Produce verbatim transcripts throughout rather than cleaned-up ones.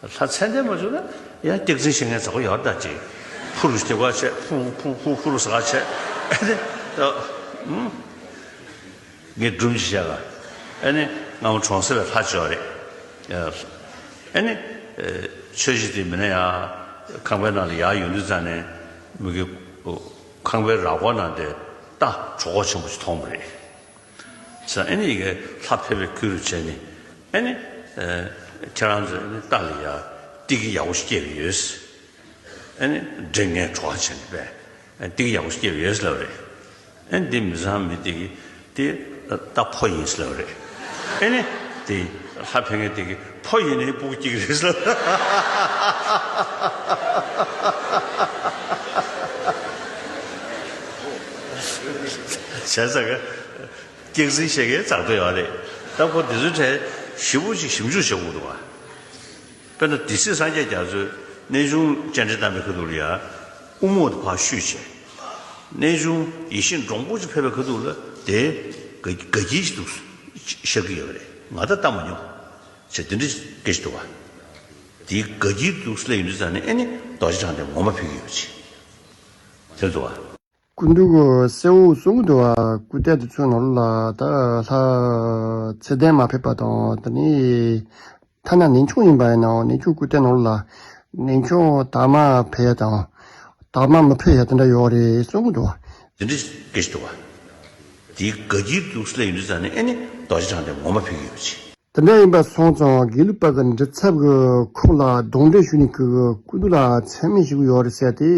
ལྷ་མཚན་ལྡན་མ་བྱུང་ན་ཡང་སྐྱག་རྫུན་བཤད་མཁན་ཚ་པོ་ཡོད་ད་ཅིག་ཕུ་རུ་སྐྱག་པ་བྱས། ཕུ་ཕུ་ཕུ་ཕུ་རུ་ཟ་བྱས། ཨེ་ནི་ད་ཨུམ། ངས་སྒྲུང་ཅིག་བཤད་ལ། ཨེ་ནི་སྔ་མོ་གྲོང་གསེབ་ལ་ལྷ་ཅིག་ཡོད་རེད། ཨེ་ནི་ཆོས་གཞིས་དེ་མིན་ན་ཡང་ཁང་པའི་ནང་ལ་ཡར་ཡོང་དུས་ཙང་ནས་མི་གི་ཁང་པའི་ར་སྐོར་ནང་དེ་རྟ་གྲོད་ཁོག་ཆེན་པོ་ཅིག་མཐོང་བ་རེད། ཟེར། ཨེ་ནི་ཡི་གེ་ལྷ་ཕེབས་པའི་ཁུལ་རུ་བྱས་ནས། ཨེ་ནི་ཨེ་ཁྱེད་རང་ཚོས་ཨེ་ནི་རྟ་ལ་ཡ་ཏི་གི་ཡག་པོ་ཞིག་སྐྱེས་པ་ཡོད། ཨེ་ནི་འདྲེ་ངན་གྲོགས་བྱས་ནས་པས་ཨེ་ཏི་གི་ཡག་པོ་ཞིག་སྐྱེས་པ་ཡོད་ལབ་རེད། ཨེ་ནི་འདི་མི་ཚང་མི་ཏི་གི་དེ་རྟ་ཕོ་ཡིན་ལབ་རེད། ཨེ་ནི་དེ་ལྷ་ཕེབས་མཁན་ཏི་གི་ཕོ་ཡིན་ནའི་སྤུ་གུ་སྐྱེ་གི་རེད་ལབ། བྱས་ཙང་ག་སྐྱག་རྫུན་བཤད་མཁན་ཚ་པོ་ཡོད་རེད། ད་ཁོ་དེ་ཚོའི་གྲས་ཞེ་པོ་ཅིག་ཞིབ་འཇུག་བྱེད་དགོས་འདུག་བ། དཔེར་ན་སྡེ་སྲིད་སངས་རྒྱས་རྒྱ་མཚོས་གནས་ཆུང་སྤྱན་འདྲེན་བཏང་པའི་ཁ་ཐུག་ལ་ཡ་དབུ་རྨོག་དེ་ཕར་བཤུས་བྱས། གནས་ཆུང་ཡིད་བཞིན་འབྲོང་པོ་ཅིག་ཕེབས་པའི་ཁ་ཐུག་ལ་དེ་དགའ་དགའ་སྐྱིད་ཅིག་འདུག་ཤར་གྱི་ཡོད་རེད། ང་ད་ལྟ་མ་མྱོང་། བྱས་དེ་འདྲ་སྐད་ཅིག་འདུག་བ། དེའི་དགའ་སྐྱིད་འདུག་སླེབས་ཡོང་དུས་ཙང་ནས་ཨེ་ནི་རྡོ་རྗེ་འཆང་དེ་ངོ་མ་ཕེབས་ཀྱི་ཡོད་པ་ཅིག་དེར་འདུག་བ། སྐུ་མདུན་གྱི་སེའུ་གསུང་གི་འདུག་བ། སྐུ་རྟེན་དེ་ཚོའི་ནང་ལ་ད་ལྷ་ཚེ་བརྟན་མ་ཕེབས་པ་དང་། དེ་ནས་ཐ་ན་གནས་ཆུང་ཡིན་པ་ཡིན་ནའང་གནས་ཆུང་སྐུ་རྟེན་ནང་ལ་གནས་ཆུང་དར་མ་ཕེབས་ཡ་དང་དར་མ་མི་ཕེབས་ཡ་དེ་འདྲ་ཡོད་རེད་གསུང་གི་འདུག་བ། དེ་འདྲ་སྐད་ཅིག་འདུག་བ། དེའི་དགའ་སྐྱིད་འདུག་སླེབས་ཡོང་དུས་ཙང་ནས་ཨེ་ནི་རྡོ་རྗེ་འཆང་དེ་ངོ་མ་ཕེབས་ཀྱི་ཡོད་པ་ཅིག་དེ་འདྲ་ཡིན་པ་སོང་ཙང་དགེ་ལུགས་པ་གི་འབྲེལ་ཚབ་ཀྱི་ཁོག་ལ་གདོན་འདྲེ་ཞུགས་ནས་ཀྱི་སྐུ་མདུན་ལ་མཚན་སྨད་ཞུ་གི་ཡོད་རེད་ཟེར་ཏེ།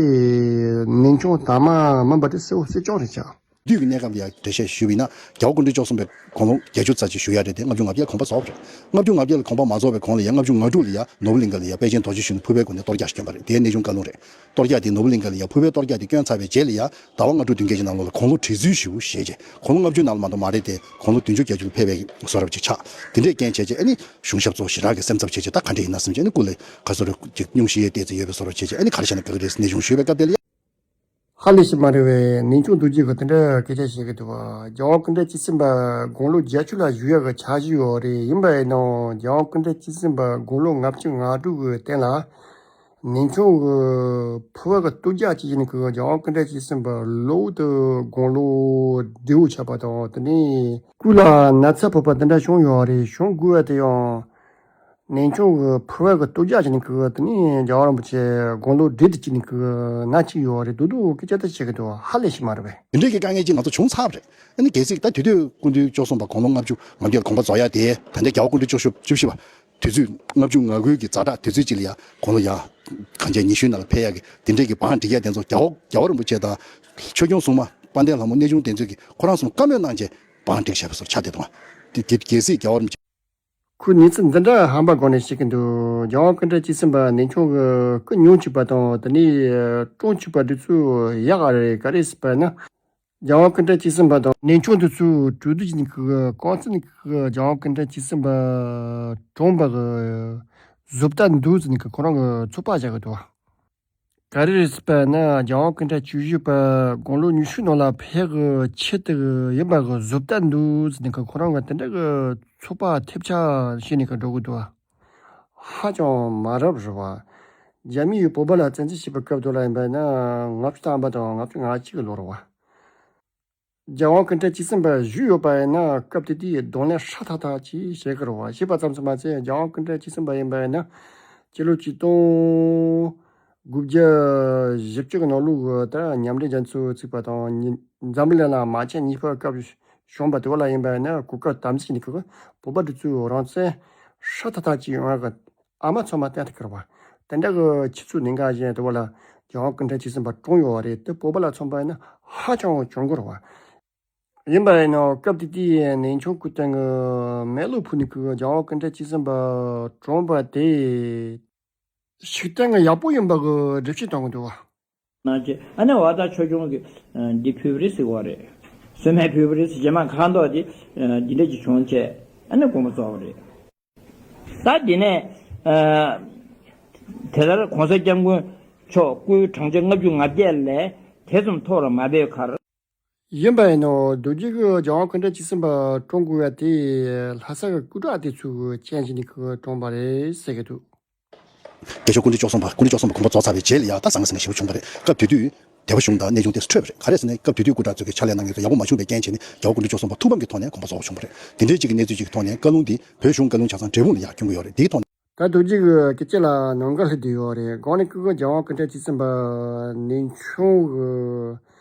གནས་ཆུང་དར་མ་མིན་པ་དེ་གསལ་པོ་གསལ་རྐྱང་རེད་ཤག་དུས་ཀྱི་གནས་སྐབས་ལ་ཡང་འགྲེལ་བཤད་ཞུས་པ་ཡིན་ན། རྒྱལ་བ་སྐུ་ཕྲེང་བཅུ་གསུམ་པའི་དགུང་ལོ་བརྒྱད་ཅུ་རྩ་གཅིག་བཞུགས་ཡ་རེད་དེ། ལྔ་བཅུ་ང་བརྒྱད་ལ་དགོངས་པ་རྫོགས་པ་རེད། ལྔ་བཅུ་ང་བརྒྱད་ལ་དགོངས་པ་མ་རྫོགས་པའི་གོང་ལ་ཡང་ལྔ་བཅུ་ང་དྲུག་ལ་ཡང་ནོར་བུ་གླིང་ག་ལ་ཡང་དཔལ་ཆེན་རྡོ་རྗེ་གཞོན་ནུ་ཕུར་པའི་སྒོ་ནས་གཏོར་རྒྱག་ཞིག་བསྐྱོན་པ་རེད། དེའི་གནས་ཆུང་བཀའ་ལུང་རེད། གཏོར་རྒྱག་དེ་ནོར་བུ་གླིང་ག་ལ་ཡང་ཕུར་པའི་གཏོར་རྒྱག་དེ་བསྐྱོན་ཚར་བའི་རྗེས་ལ་ཡང་ཟླ་བ་ལྔ་དྲུག་བདུན་བརྒྱད་ཀྱི་ནང་ལོགས་ལ་དགུང་ལོ་བགྲེས་འཛུལ་ཞུ་ཞེས་བྱས། དགུང་ལོ་ལྔ་བཅུ་ནང་ལ་མ་གཏོགས་མ་རེད་དེ། དགུང་ལོ་བདུན་ཅུ་བརྒྱད་ཅུ་ལ་ཕེབས་པའི་བཟོ་འདྲ་ཅིག་ཆགས། དེ་འདྲའི་རྐྱེན་བྱས་རྗེས་ཨ་ནི་གཞུང་ཞབས་ཚོ་ཞེ་དྲག་གི་སེམས་འཚབ་བྱས་རྗེས། ད་ག་འདྲ་ཡིན་ན་བསམ་བྱས་ཨ་ནི་སྐུ་ལས་ག་ཚོད་རེ་ཅིག་སྙུང་གཞི་ཡས་བལྟས་ཚེ་ཡོད་པའི་བཟོ་འདྲ་བྱས་རྗེས་ཨ་ནི་ག་རེ་བྱས་ན་དགའ་གི་རེད་ཟེར་གནས་ཆུང་ཞུས་པའི་སྐབས་དེ་ལ་ཡང་། ཧ་ལས་ཤིག་མ་རེད་པས། གནས་ཆུང་རྡོ་རྗེ་གིས་དེ་འདྲ་སྐད་ཆ་བཤད་གི་འདུག་བ། རྒྱལ་བ་སྐུ་ཕྲེང་བཅུ་གསུམ་པ་དགུང་ལོ་བརྒྱད་ཅུ་ལ་བཞུགས་ཡག་གི་འཆར་གཞི་ཡོད་རེད། ཡིན་པ་ཡིན་ནའང་རྒྱལ་བ་སྐུ་ཕྲེང་བཅུ་གསུམ་པ་དགུང་ལོ་ལྔ་བཅུ་ང་དྲུག་གི་སྟེང་ལ་གནས་ཆུང་གི་ཕུར་པ་གི་གཏོར་རྒྱག་བྱེད་ཀྱི་ནི་གི། རྒྱལ་བ་སྐུ་ཕྲེང་བཅུ་གསུམ་པ་ལོ་དུ་དགུང་ལོ་བགྲེས་པོ་ཆགས་པ་དང་། དེ་ནས་སྐུ་ལ་ན་ཚ་ཕོག་པ་དེ་འདྲ་བྱུང་ཡོད་རེད། བྱུང་དགོས་པ་དེ་ཡང་། གནས་ཆུང་གི་ཕུར་པ་གི་གཏོར་རྒྱག་བྱས་ནས་ཀི། དེ་ནས་རྒྱལ་བ་རིན་པོ་ཆེ་དགུང་ལོ་བགྲེས་ཏེ་སྐྱེས་ནས་ཀི་ན་གཅིག་ཡོད་རེད། སྡུག་སྡུག་སྐད་ཆ་ད་བཤད་གི་འདུག་ཧ་ལས་ཤིག་མ་རེད་པས། དེ་འདྲའི་གི་དཀའ་ངལ་ཅིག་ང་ཚོ་བྱུང་ཚར་བ་རེད། ཨ་ནི་གལ་སྲིད་ད་དེ་དུས་སྐུ་མདུན་བཅུ་གསུམ་པ་དགུང་ལོ་ལྔ་བཅུ་ང་བརྒྱད་ལ་དགོངས་པ་རྫོགས་ཡ་དེ། ད་ལྟའི་རྒྱལ་བ་སྐུ་ཕྲེང་བཅུ་བཞི་བཅུ་བཞི་པ་དུས་ཚོད་ལྔ་བཅུ་ང་དགུའི་གི་ཛ་དྲག་དུས་ཚོད་ཅིག་ལ་ཡ་དགུང་ལོ་ཡ་གང་ཅི་ཉི་ཤུའི་ནང་ལ་ཕེབས་ཡ་གི་དེ་འདྲའི་གི་བང་སྒྲིག་ཡ་དེ་ཚོ་རྒྱལ་བ་རྒྱལ་བ་རིན་པོ་ཆེ་དང་ཆོས་སྐྱོང་སྲུང་མ་དཔལ་ལྡན་ལྷ་མོ་གནས་ཆུང་དེ་ཚོས་གི་ཁོ་རང་ཚོ་བཀའ་མོལ་གནང་བྱས་བང་སྒྲིག་བྱས་པ་སོར་ཆགས་བསྡད་འདུག་དེ་དེ་གལ་སྲིད་རྒྱལ་བ་རིན་པོ་ཆེ། ཁོས་གནས་ཚུལ་འདི་འདྲ་ཧམ་པ་སྒང་ནས་བཤད་ཀྱི་འདུག་རྒྱལ་བ་སྐུ་ཕྲེང་བཅུ་གསུམ་པ་གནས་ཆུང་གི་སྐུ་ཉུང་བཅུག་པ་དང་། དེ་ནས་གྲོང་བཅུག་པ་འདི་ཚོ་ཡག་རེད། ག་རེ་ཟེར་བ་ན། རྒྱལ་བ་སྐུ་ཕྲེང་བཅུ་གསུམ་པ་དང་གནས་ཆུང་འདི་ཚོའི་གྲོས་བསྡུར་བྱས་ནས་ཀི་རྐང་བཙུགས་ནས་ཀི་རྒྱལ་བ་སྐུ་ཕྲེང་བཅུ་གསུམ་པ་གྲོངས་པ་གི་བཟོ་ལྟ་འདུག་ཟེར་ནས་ཀི་ཁོ་རང་གི་ཚོད་དཔག་བཞག་གི་འདུག་ག་རེ་རེད་ཟེར་བ་ན། རྒྱལ་བ་སྐུ་ཕྲེང་བཅུ་བཞི་པ་དགུང་ལོ་ཉི་ཤུའི་ནང་ལ་ཕེབས་གི་ཆེད་དུ་ཡིན་པ་གི་བཟོ་ལྟ་འདུག་ཟེར་ནས་ཀི་ཁོ་རང་གི་དེ་འདྲ་གི་ཚོད་དཔག་ཐེབས་ཆག་བྱས་ནས་ཀི་འགྲོ་གི་འདུག་ཧ་ཅང་མ་རབས་རེད་བ། རྒྱ་མིས་བོད་པ་ལ་བཙན་འཛུལ་བྱས་པའི་སྐབས་དུ་ལ་ཡིན་པ་ན་ལྔ་བཅུ་ཐམ་པ་དང་ལྔ་བཅུ་ང་གཅིག་གི་ལོ་རེད་བ། རྒྱལ་བ་སྐུ་ཕྲེང་བཅུ་གསུམ་པ་བཞུགས་ཡོད་པ་ཡིན་ན་སྐབས་དེ་དུས་གདོང་ལེན་ཧྲ་ཐག་ཐག་ཅིག་བྱེད་ཀྱི་རེད་བ། ཞེས་པ་ཙམ་དུ་མ་ཟད། རྒྱལ་བ་སྐུ་ཕྲེང་བཅུ་གསུམ་པ་ཡིན་པ་ཡིན་ན་སྤྱི་ལོ་ཆིག་སྟོང་དགུ་བརྒྱ་བཞི་བཅུ་གི་ནང་ལོགས་ཀྱི་ད་མཉམ་འབྲེལ་རྒྱལ་ཚོགས་བཙུགས་པ་དང་། ཉི་འཛམ་བུ་གླིང་ལ་དམག་ཆེན་གཉིས་པའི་སྐབས་བྱུང་བ་དེ་བ་ལ་ཡིན་པ་ཡིན་ན་གོ་སྐབས་དམ་འཛིན་བྱས་ནས་ཁོ་བོད་པ་འདི་ཚོས་རང་བཙན་ཧྲ་ཐག་ཐག་ཅིག་ཡོང་ཡག་གི་ཨ་མ་ཚང་མ་བསྟན་ཐུབ་ཀྱི་རེད་བ། དེ་འདྲ་གི་ཆུ་ཚོད་ཉིན་འགའ་བཞིན་དུ་བ་ལ་རྒྱལ་བ་སྐུ་ཕྲེང་བཅུ་གསུམ་པ་གྲོངས་ཡོད་བ་རེད། དེ་བོད་པ་ལ་མཚོན་པ་ཡིན་ན་ཧ་ཅང་གྱོང་གི་རེད་བ། ཡིན་པ་ཡིན་ནའང་སྐབས་དེ་དུས་གནས་ཆུང་སྐུ་རྟེན་གྱི་མེ་ལོང་ཕུག་ནས་ཀྱི་རྒྱལ་བ་སྐུ་ཕྲེང་བཅུ་གསུམ་པ་གྲོངས་པ་དེ། ཤུགས་ལྡན་གྱི་ཡག་པོ་ཡིན་པ་གི་སྒྲུབ་བྱེད་གཏོང་གི་འདུག་བ། གནང་རྗེས་ཨ་ནི་བ་ད་ཆོས་སྐྱོང་གི་འདི་ཕུལ་བ་རེད་ཟེར་བ་རེད། སོ་མ་ཕུལ་བ་རེད་ཟེར། རྗེས་མ་ཁ་མདོག་འདི་འདི་འདྲ་ཅིག་བྱུང་བྱས་ཨ་ནི་དགོངས་པ་རྫོགས་པ་རེད། ད་འདི་ནས་དེ་ལྟར་གོང་ས་སྐྱབས་མགོན་མཆོག་སྐུའི་བགྲང་བྱ་ལྔ་བཅུ་ང་བརྒྱད་ལས་དེ་ཙམ་མཐོ་རུ་མ་ཕེབས་ཁར། ཡིན་པ་ཡིན་ནོ་རྡོ་རྗེ་གི་རྒྱལ་བ་སྐུ་ཕྲེང་བཅུ་གསུམ་པ་གྲོངས་དགོས་པ་དེ་ལྷ་ས་གི་སྐུ་དྲག་དེ་ཚོས་རྐྱེན་བྱས་ནས་ཁོ་གྲོངས་པ་རེད་ཟེར་གི་འདུག་རྒྱལ་མཆོག་སྐུ་ཕྲེང་བཅུ་གསུམ་པ། སྐུ་ཕྲེང་བཅུ་གསུམ་པ་དགོངས་པ་རྫོགས་ཚར་བའི་རྗེས་ལ་ཡ་ད་ཟང་ངེ་ཟིང་ངེ་ཞེ་པོ་བྱུང་བ་རེད། སྐབས་དེ་དུས་དེ་བ་གཞུང་དང་གནས་ཆུང་དེ་ཚོ་འཕྲོས་པ་རེད། ག་རེ་ཟེར་ན་སྐབས་དེ་དུས་སྐུ་དྲག་ཚོ་གི་ཕྱག་ལས་གནང་མཁན་ཚོ་ཡག་པོ་མ་བྱུང་བའི་རྐྱེན་བྱས་ནས་ཡག་པོ་སྐུ་ཕྲེང་བཅུ་གསུམ་པ་ཐུགས་ཕམ་གྱི་ཐོག་ནས་དགོངས་པ་རྫོགས་པ་བྱུང་བ་རེད། དེ་འདྲའི་གཅིག་གི་གནས་ཚུལ་གཅིག་གི་ཐོག་ནས་བཀའ་ལུང་འདི་བོད་གཞུང་བཀའ་ལུང་ཆ་ཚང་འབྲས་སྤུངས་ལ་ཡར་བསྐྱོན་གྱི་ཡོད་རེད། དེའི་ཐོག་ནས། ད་རྡོ་རྗེ་གི་སྐད་ཆ་ལ་ནམ་མཁའ་ལྷུང་བསྡད་ཡོད་རེད། གོང་ནས་ཁོ་གི་རྒྱལ་དབང་སྐུ་ཕྲེང་བཅུ་གསུམ་པ་ནེ་ཆུང་གི་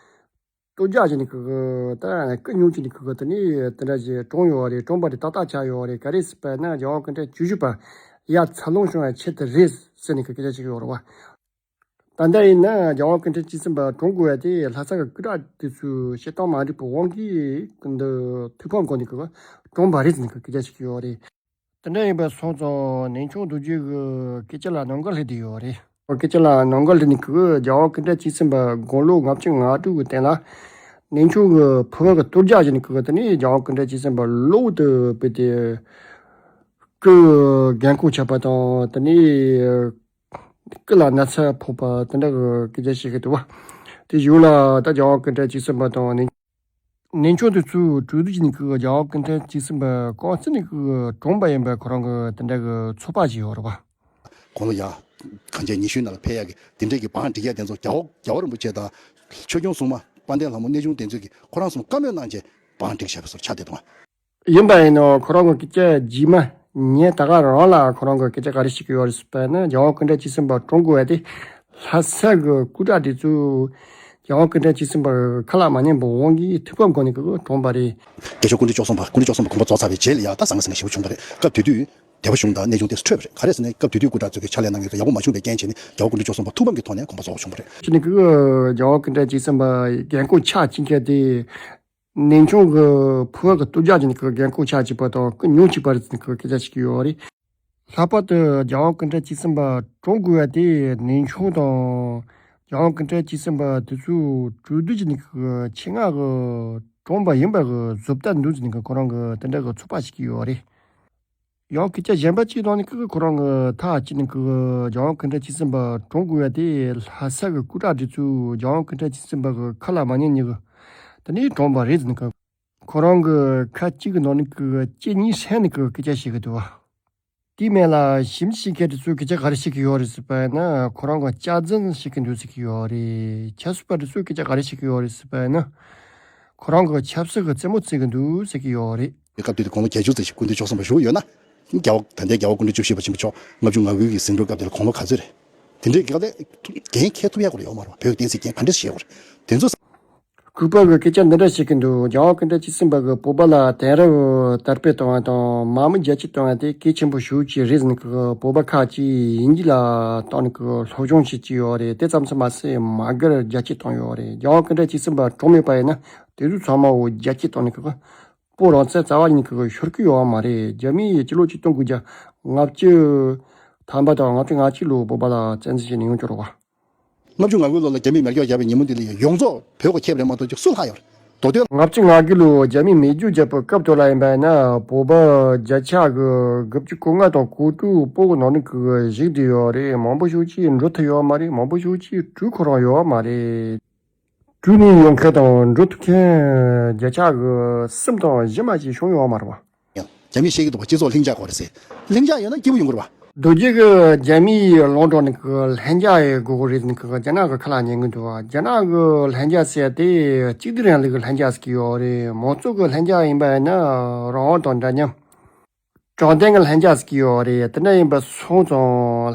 སྟོད་རྒྱག་བྱས་ནས་ཁོ་གི་ད་སྐུ་སྙུང་བྱས་ནས་ཁོ་གི་དེ་ནས་དེ་འདྲ་ཞིག་གྲོངས་ཡོད་རེད། གྲོངས་པ་དེ་ཏག་ཏག་ཆགས་ཡོད་རེད། ག་རེ་ཟེར་བ་ན་རྒྱལ་དབང་སྐུ་ཕྲེང་བཅུ་བཞི་པ་ཡར་འཚར་ལོངས་བྱུང་བའི་ཆེད་དུ་རེད་ཟེར་ནས་ཁོ་སྐད་ཆ་བཤད་ཀྱི་ཡོད་རེད་བ། ད་ལྟ་ཡིན་ན་རྒྱལ་དབང་སྐུ་ཕྲེང་བཅུ་གསུམ་པ་གྲོངས་དགོས་པ་དེ་ལྷ་ས་གི་སྐུ་དྲག་དེ་ཚོའི་བྱེད་སྟངས་མ་འགྲིག་པའི་དབང་གིས་ཀུན་ཏུ་ཐུགས་ཕམ་གོ་ནས་ཁོ་གྲོངས་པ་རེད་ཟེར་ནས་ཁོ་སྐད་ཆ་བཤད་ཀྱི་ཡོད་རེད། དེ་འདྲ་ཡིན་པ་སོང་ཙང་ནེ་ཆུང་རྡོ་རྗེ་གི་སྐད་ཆ་ལ་ནམ་མཁའ་ལྷུང་བསྡད་ཡོད་རེད། སྐད་ཆ་ལ་ནམ་མཁའ་ལྷུང་ནས་ཁོ་གི་རྒྱལ་དབང་སྐུ་ཕྲེང་བཅུ་གསུམ་པ་དགུང་ལོ་ལྔ་བཅུ་ང་དྲུག་གི་སྟེང་ལ་ནེ་ཆུང་གི་ཕུ་བོ་གི་སྟོད་རྒྱག་བྱས་ནས་ཁོ་གི་དེ་ནས་རྒྱལ་དབང་སྐུ་ཕྲེང་བཅུ་གསུམ་པ་གློ་བུར་དུ་བུད་དེ་སྐུ་རྒན་གོག་ཆགས་པ་དང་། དེ་ནས་སྐུ་ལ་ན་ཚ་ཕོག་པ་དེ་འདྲ་གི་སྐད་ཆ་བཤད་ཀྱི་འདུག་བ། དེ་གཞུག་ལ་ད་རྒྱལ་དབང་སྐུ་ཕྲེང་བཅུ་གསུམ་པ་དང་ནེ་ནེ་ཆུང་དེ་ཚོས་གྲོས་བསྡུར་བྱས་ནས་ཁོ་གི་རྒྱལ་དབང་སྐུ་ཕྲེང་བཅུ་གསུམ་པ་རྐང་བཙུགས་ནས་ཁོ་གི་གྲོངས་པ་ཡིན་པ་ཁོ་རང་གི་དེ་འདྲ་གི་ཚོད་དཔག་བྱས་ཡོད་རེད་བ། དགུང་ལོ་ཡ། གང་བྱས་ཉི་ཤུའི་ནང་ལ་ཕེབས་ཡག་གི་དེ་འདྲས་ཀྱི་བང་སྒྲིག་ཡག་དེ་ཚོ་རྒྱལ་བ་རྒྱལ་བ་རིན་པོ་ཆེ་དང་ཆོས་སྐྱོང་སྲུང་མ་དཔལ་ལྡན་ལྷ་མོ་གནས་ཆུང་དེ་ཚོས་ཀྱི་ཁོ་རང་ཚོར་བཀའ་མོལ་གནང་བྱས་བང་སྒྲིག་བྱས་པ་ཚོར་ཆགས་བསྡད་འདུག་ཨ། ཡིན་པ་ཡིན་ནོ་ཁོ་རང་གི་སྐད་ཆ་རྗེས་མ་ངས་ད་ག་རང་ལ་ཁོ་རང་གི་སྐད་ཆ་ག་རེ་བཤད་ཀྱི་ཡོད་རེད་ཟེར་བ་ན་རྒྱལ་དབང་སྐུ་ཕྲེང་བཅུ་གསུམ་པ་གྲོངས་དགོས་པ་དེ་ལྷ་ས་གི་སྐུ་དྲག་དེ་ཚོས་རྒྱལ་དབང་སྐུ་ཕྲེང་བཅུ་གསུམ་པ་ཁ་ལག་མ་ཉན་པའི་དབང་གིས་ཐུགས་ཕམ་གོ་ནས་ཁོ་གྲོངས་པ་རེད། རྒྱལ་མཆོག་སྐུ་ཕྲེང་བཅུ་གསུམ་པ་སྐུ་ཕྲེང་བཅུ་གསུམ་པ་དགོངས་པ་རྫོགས་ཚར་བའི་རྗེས་ལ་ཡ་ད་ཟང་ངེ་ཟིང་ངེ་ཞེ་པོ་བྱུང་བ་རེད། སྐབས་དེ་དུས་དེ་བ་གཞུང་དང་གནས་ཆུང་དེ་ཚོ་འཕྲོས་པ་རེད། ག་རེ་ཟེར་ན་སྐབས་དེ་དུས་སྐུ་དྲག་ཚོ་གི་ཕྱག་ལས་གནང་མཁན་ཚོ་ཡག་པོ་མ་བྱུང་བའི་རྐྱེན་བྱས་ནས་རྒྱལ་བ་སྐུ་ཕྲེང་བཅུ་གསུམ་པ་ཐུགས་ཕམ་གྱི་ཐོག་ནས་དགོངས་པ་རྫོགས་པ་བྱུང་བ་རེད། ཕྱི་ནས་ཁོ་གི་རྒྱལ་བ་སྐུ་ཕྲེང་བཅུ་གསུམ་པ་རྒན་གོག་ཆགས་ཀྱིན་མཁན་དེ་ནེ་ཆུང་གི་ཕུ་བོ་གི་སྟོད་རྒྱག་བྱས་ནས་ཁོ་རྒན་གོག་ཆགས་ཀྱི་བར་དུ་སྐུ་སྙུང་གི་བར་ཟེར་ནས་ཁོ་སྐད་ཆ་བཤད་ཀྱི་ཡོད་རེད། ལྷག་པར་དུ་རྒྱལ་བ་སྐུ་ཕྲེང་བཅུ་གསུམ་པ་གྲོངས་དགོས་པ་དེ་ནེ་ཆུང་དང་རྒྱལ་བ་སྐུ་ཕྲེང་བཅུ་གསུམ་པ་དེ་ཚོས་གྲོས་བསྡུར་བྱས་ནས་ཁོ་ཆེད་མངགས་གི་གྲོངས་པ་ཡིན་པ་གི་བཟོ་ལྟ་འདུག་ཟེར་ནས་ཁོ་རང་གི་དེ་འདྲ་གི་ཚོད་དཔག་བྱེད་ཀྱི་ཡོད་རེད། ཡང་སྐད་ཆ་གཞན་པ་གཅིག་ནང་ནས་ཁོ་ཁོ་རང་གི་ཐག་གཅོད་ནས་ཁོ་རྒྱལ་དབང་སྐུ་ཕྲེང་བཅུ་གསུམ་པ་གྲོངས་དགོས་པ་དེ་ལྷ་ས་གི་སྐུ་དྲག་དེ་ཚོས་རྒྱལ་དབང་སྐུ་ཕྲེང་བཅུ་གསུམ་པ་གི་ཁ་ལ་མ་ཉན་ནས་གི་དེ་ནས་གྲོངས་པ་རེད་ཟེར་ནས་ཁོ་ཁོ་རང་གི་ཁ་གཅིག་གི་ནང་ནས་ཁོ་གཅིག་གཉིས་སྲན་ནས་ཁོ་སྐད་ཆ་བཤད་གི་འདུག་བ། དེའི་མེད་ལ་ཞིབ་འཇུག་བྱེད་མཁན་དེ་ཚོས་སྐད་ཆ་ག་རེ་བཤད་ཀྱི་ཡོད་རེད་ཟེར་བ་ན་ཁོ་རང་གི་སྐྱག་རྫུན་བཤད་ཀྱི་འདུག་ཟེར་གྱི་ཡོད་རེད། ཆབ་སྲིད་པ་དེ་ཚོས་སྐད་ཆ་ག་རེ་བཤད་ཀྱི་ཡོད་རེད་ཟེར་བ་ན་ཁོ་རང་གི་ཆབ་སྲིད་ཀྱི་རྩེད་མོ་རྩེ་གི་འདུག་ཟེར་གྱི་ཡོད་རེད། སྐབས་དེ་དུས་དགུང་ལོ་བརྒྱད་ཅུ་ཙམ་ཞིག་སྐུ་མདུན་བཅུ་གསུམ་པ་བཞུགས་ཡོད་ན། རྒྱལ་བ་ད་ལྟའི་རྒྱལ་བ་སྐུ་ཕྲེང་བཅུ་བཞི་པ་ཆེན་པོ་མཆོག་ལྔ་བཅུ་ང་དགུ་གི་ཟིང་འཁྲུག་སྐབས་དེ་ལ་དགུང་ལོ་ག་ཚོད་རེད། དེ་འདྲའི་སྐབས་ལ་འགན་འཁྱེར་ཐུབ་ཡག་སྐོར་ཡོད་མ་རེད་བ། བོད་ཀྱི་བསྟན་སྲིད་འགན་ག་འདྲ་ཞིག་བཞེས་དགོས་རེད། དེ་ཚོ། ལྐུགས་པ་གི་སྐད་ཆ་འདི་འདྲ་བཤད་ཀྱི་འདུག་རྒྱལ་བ་སྐུ་ཕྲེང་བཅུ་གསུམ་པ་གི་བོད་པ་ལ་དེང་རབས་དར་སྤེལ་གཏོང་བ་དང་མ་མོ་རྒྱ་སྐྱེད་གཏོང་བ་དེ་གལ་ཆེན་པོ་ཞེ་པོ་ཅིག་རེད་ཟེར་ནས་ཁོ་བོད་པ་ཁག་ཅིག་དབྱིན་ཇི་ལ་བཏང་ནས་ཁོ་སློབ་སྦྱོང་བྱེད་ཀྱི་ཡོད་རེད། དེ་ཙམ་ཙམ་མ་ཟད་མ་སྒེར་རྒྱ་སྐྱེད་བཏང་ཡོད་རེད། རྒྱལ་བ་སྐུ་ཕྲེང་བཅུ་གསུམ་པ་གྲོངས་མེད་པ་ཡིན་ན་དེ་ཚོ་ཚང་མ་འོ་རྒྱ་སྐྱེད་བཏང་ནས་ཁོ་སྤོ་རང་ཚེ་རྩ་བ་ཉིད་ཀྱི་ཤོར་གི་ཡོད་བ་མ་རེད། རྒྱ་མིས་སྤྱི་ལོ་ཆིག་སྟོང་དགུ་བརྒྱ་ལྔ་བཅུ་ཐམ་པ་དང་ལྔ་བཅུ་ང་གཅིག་ལོ་བོད་པ་ལ་བཙན་འཛུལ་བྱས་ནས་ཡོང་འབྱོར་བ། ལྔ་བཅུ་ང་དགུ་ལོ་ལ་རྒྱ་མིས་མེར་སྐྱོར་བརྒྱབ་པའི་ཉིན་མོ་འདི་ལ་ཡང་ཡོངས་རྫོགས་བོད་ཀྱི་ཁྱབ་རེད་མ་གཏོགས་ཅིག་སུ་ལྷག་ཡོད་རེད། མདོ་སྟོད། ལྔ་བཅུ་ང་དགུ་ལོ་རྒྱ་མིས་མེ་སྒྱོགས་བརྒྱབ་པའི་སྐབས་དེ་ལ་ཡིན་པ་ཡིན་ན་བོད་པ་བརྒྱ་ཆ་གི་དགུ་བཅུ་གོ་ལྔ་དང་གོ་དྲུག་སྤོ་གི་ནང་ནས་གི་བཞུགས་བསྡད་ཡོད་རེད། མང་པོ་ཞེ་པོ་ཅིག་འགྲོ་ཐུབ་ཡོད་མ་རེད། མང་པོ་ཞེ་པོ་ཅིག་བྲོས་ཁོ་རང་ཡོད་མ་རེད། བྲོས་ནས་ཡོང་མཁན་དང་འགྲོ་ཐུབ་མཁན་བརྒྱ་ཆ་གི་གསུམ་དང་བཞི་མ་ཞིག་བྱུང་ཡོད་མ་རེད་བ། ཡང་རྒྱ་མིས་བཤད་ཀྱི་འདུག་བ། སྤྱི་ཚོགས་ལྷིང་འཇགས་དགོས་རེད་ཟེར། ལྷིང་འཇགས་ཡོད་ན་སྐྱིད་པོ་ཡོང་གི་རེད་བ། རྡོ་རྗེ་གིས་རྒྱ་མིའི་ལུང་དྲངས་ནས་གི་ལྷིང་འཇགས་ཡོད་དགོས་ཀྱི་རེད་ཟེར་ནས་གི་རྒྱ་ནག་གི་ཁ་ལག་ཉན་གི་འདུག་བ། རྒྱ་ནག་གི་ལྷིང་འཇགས་ཟེར་དེ་གཅིག་སྡུད་རིང་ལུགས་ཀྱི་ལྷིང་འཇགས་ཟེར་གྱི་ཡོད་རེད། མང་གཙོ་གི་ལྷིང་འཇགས་ཡིན་པ་ཡིན་ན་རང་དབང་དང་འདྲ་མཉམ། དྲང་བདེན་གྱི་ལྷིང་འཇགས་ཟེར་གྱི་ཡོད་རེད། དེ་འདྲ་ཡིན་པ་སོང་ཙང་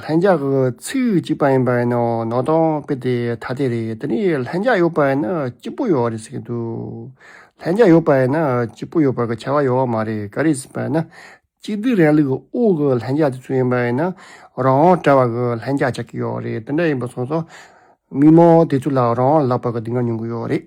ལྷིང་འཇགས་ཀྱི་ཚིག་གཅིག་པ་ཡིན་པ་ཡིན་ན་ནང་དོན་དཔེ་དེ་ཐ་དད་རེད། དེ་ནས་ལྷིང་འཇགས་ཡོད་པ་ཡིན་ན་སྐྱིད་པོ་ཡོད་རེད་ཟེར་གྱི་འདུག་ལྷིང་འཇགས་ཡོད་པ་ཡིན་ན་སྐྱིད་པོ་ཡོད་པ་གི་ཁྱབ་པ་ཡོད་མ་རེད། ག་རེ་ཟེར་བ་ཡིན་ན་གཅིག་སྡུད་རིང་ལུགས་ཀྱི་འོག་གི་ལྷིང་འཇགས་དེ་ཚོ་ཡིན་པ་ཡིན་ན་རང་དབང་བྲལ་བ་གི་ལྷིང་འཇགས་ཆགས་ཀྱི་ཡོད་རེད། དེ་འདྲ་ཡིན་པ་སོང་ཙང་མི་མང་དེ་ཚོ་ལ་རང་དབང་ལབ་པ་གི་སྡུག་བསྔལ་མྱོང་གི་ཡོད་རེད།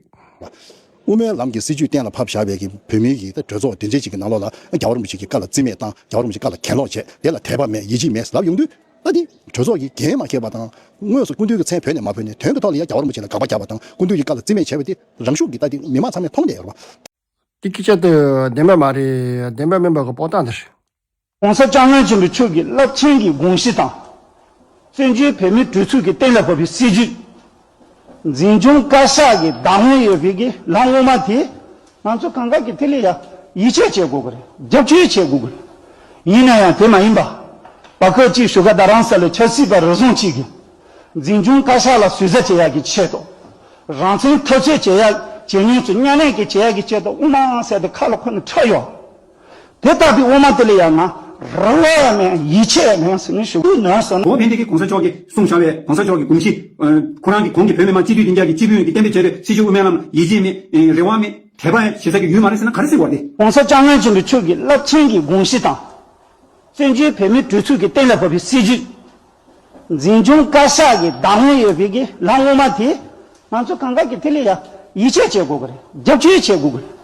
དབུ་མའི་ལམ་གྱི་སྲིད་བྱུས་གཏན་ལ་ཕབ་བཞག་པའི་གི་བོད་མིའི་གི་ད་གྲོས་ཚོགས་དེ་འདྲའི་ཅིག་གི་ནང་ལོགས་ལ་རྒྱལ་བ་རིན་པོ་ཆེ་གི་བཀའ་ལ་རྩིས་མེད་བཏང་། རྒྱལ་བ་རིན་པོ་ཆེའི་བཀའ་ལ་གྱེན་ལོག་བྱས། དེ་ལ་དད་པ་མེད། ཡིད་ཆེས་མེད་ལབ་ཡོང་དུས། ད་དེ་གྲོས་ཚོགས་ཀྱི་འགན་མ་འཁྱེར་བ་དང་། དངོས་སུ་སྐུ་མདུན་གྱི་མཚན་བོས་ནས་མ་བོས་ནས་དོན་གྱི་ཐོག་ལ་ཡང་རྒྱལ་བ་རིན་པོ་ཆེ་ལ་དགག་པ་རྒྱག་པ་དང་། སྐུ་མདུན་གྱི་བཀའ་ལ་རྩིས་མེད་བྱས་པ་དེ་རང་ཤུགས་ཀྱིས་ད་དེ་མི་མང་ཚང་མས་མཐོང་བསྡད་ཡོད་རེད་བ། དེ་སྐད་ཆ་དེ་བདེན་པ་མ་རེད། བདེན་པ་མིན་པ་གི་དཔང་རྟགས་འདི་རེད། ༸གོང་ས་༸སྐྱབས་མགོན་ཆེན་པོའི་མཆོག་གི་རླབས་ཆེན་གྱི་དགོངས་གཞི་དང་། བཙན་བྱོལ་བོད་མིའི་གྲོས་ཚོགས་ཀྱིས་གཏན་ལ་ཕབ་པའི་སྲིད་བྱུས། འཛིན་སྐྱོང་བཀའ་ཤག་གི་བདག་དབང་ཡོད་པའི་གི་ལམ་དབུ་མ་དེ། ང་ཚོ་གང་ག་གི་ཐད་ལ་ཡ་ཡིད་ཆེས་བྱེད་དགོས་ཀྱི་རེད། རྒྱབ་སྐྱོར་བྱེད་དགོས་ཀྱི་རེད། ཡིན་ན་ཡང་དེ་མ་ཡིན་པ། བར་སྐབས་ཅིག་བཞུགས་སྒར་རྡ་རམ་ས་ལའི་ཆབ་སྲིད་པ་རེ་ཟུང་ཅིག་གིས་འཛིན་སྐྱོང་བཀའ་ཤག་ལ་ཟུར་ཟ་བྱེད་ཡག་གི་ཆེད་དུ། རང་བཙན་འཐབ་རྩོད་བྱེད་ཡག་བྱེད་མྱོང་ཚོ་མཉམ་ལས་ཀྱི་བྱེད་ཡག་གི་ཆེད་དུ་དབུ་མ་ཟེར་ཏེ་ཁ་ལ་འཁོར་ནས་འཁྲབ་ཡོད། དེ་ལྟ་བུའི་དབུ་མ་དེ་ལ་ཡང་ང་རེ་བ་ཡང་མེད། ཡིད་ཆེས་ཡང་མེད་ཟེར་ནས་ཞུ་གི་ཡོད་ཟེར་ན། འོ་ཕན་བདེ་གིས་གོང་ས་མཆོག་གིས་གསུངས་བཞག་པའི་གོང་ས་མཆོག་གི་དགོངས་གཞི། ཁོ་རང་གིས་གོང་གི་བོད་མི་མང་སྤྱི་འཐུས་བདུན་བརྒྱ་གི་སྤྱི་ཕན་གྱི་གཏན་འབེབས་བྱས་པའི་སྲིད་བྱུས་དབུ་མའི་ལམ་ཡིད་ཆེས་མེད། རེ་བ་མེད། དད་པ་ཡང་བྱེད་ས་གི་ཡུལ་མ་རེད་ཟེར་ན་ག་རེ་ཟེར་བ་དེ། ༸གོང་ས་༸སྐྱབས་མགོན་ཆེན་པོ་མཆོག་གི་རླབས་ཆེན་གྱི་དགོངས་གཞི་དང་། བཙན་བྱོལ་བོད་མིའི་གྲོས་ཚོགས་ཀྱིས་གཏན་ལ་ཕབ་པའི་སྲིད་བྱུས། འཛིན་སྐྱོང་བཀའ་ཤག་གི་བདག་དབང་ཡོད་པའི་གི་ལམ་དབུ་མ་དེ། ང་ཚོ་གང་ག་གི་དེ་ལ་ཡ་ཡིད་ཆེས་བྱེད་དགོས་ཀྱི་རེད། རྒྱབ་སྐྱོར་བྱེད་དགོས་ཀྱི་རེད།